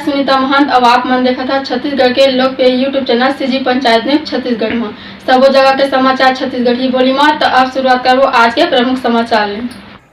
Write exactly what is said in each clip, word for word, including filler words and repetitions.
सुनीता महंत, अउ आप मन देखत हा छत्तीसगढ़ के लोकप्रिय YouTube channel CG panchayat news Chhattisgarh मा। सबो जगह के समाचार छत्तीसगढ़ी बोली मा। त अब शुरुआत करबो आज के प्रमुख समाचार ले।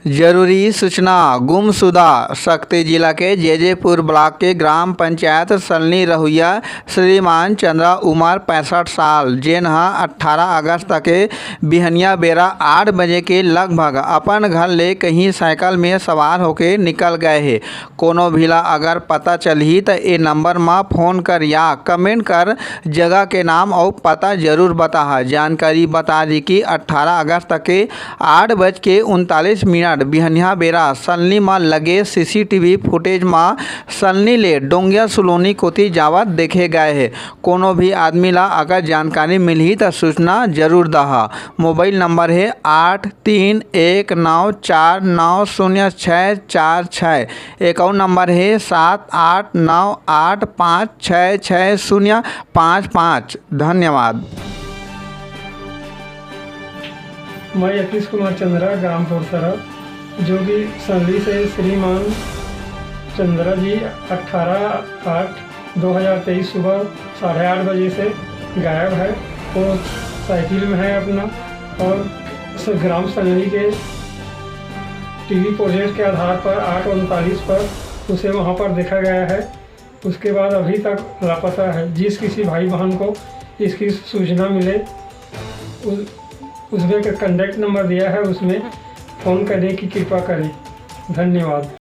जरूरी सूचना। गुमशुदा। सक्ती जिला के जैजैपुर ब्लॉक के ग्राम पंचायत सलनी रहुइया श्रीमान चंद्रा, उमर पैंसठ साल, जेन ह अट्ठारह अगस्त के बिहनिया बेरा आठ बजे के लगभग अपन घर ले कहीं साइकिल में सवार होके निकल गए हे। कोनो भी ला अगर पता चलही त ए नंबर म फोन कर या कमेंट कर जगह के नाम अउ पता जरूर बताहा। जानकारी बता दी कि अट्ठारह अगस्त के आठ बज के उनतालीस मिनट बिहनिया बेरा सलनी म लगे सीसीटीवी फुटेज म सलनी ले डोंगिया सुलोनी कोति जावत देखे गए हे। कोनो भी आदमी ला अगर जानकारी मिलही त सूचना जरूर दहा। मोबाइल नंबर हे आठ तीन एक नौ चार नौ शून्य छः चार छः। अकाउंट नंबर हे सात आठ नौ आठ पाँच छः छः शून्य पाँच पाँच। धन्यवाद। मैं यतीश कुमार चंद्रा, ग्राम पोरसरा, जो कि सलनी से श्रीमान चंद्रा जी अट्ठारह आठ दो हज़ार तेईस सुबह साढ़े आठ बजे से गायब है। वो साइकिल में है अपना, और स-, ग्राम सलनी के टीवी प्रोजेक्ट के आधार पर आठ उनतालीस पर उसे वहाँ पर देखा गया है। उसके बाद अभी तक लापता है। जिस किसी भाई बहन को इसकी सूचना मिले, उस, उसमें का कॉन्टैक्ट नंबर दिया है, उसमें फ़ोन करने की कृपा करें। धन्यवाद।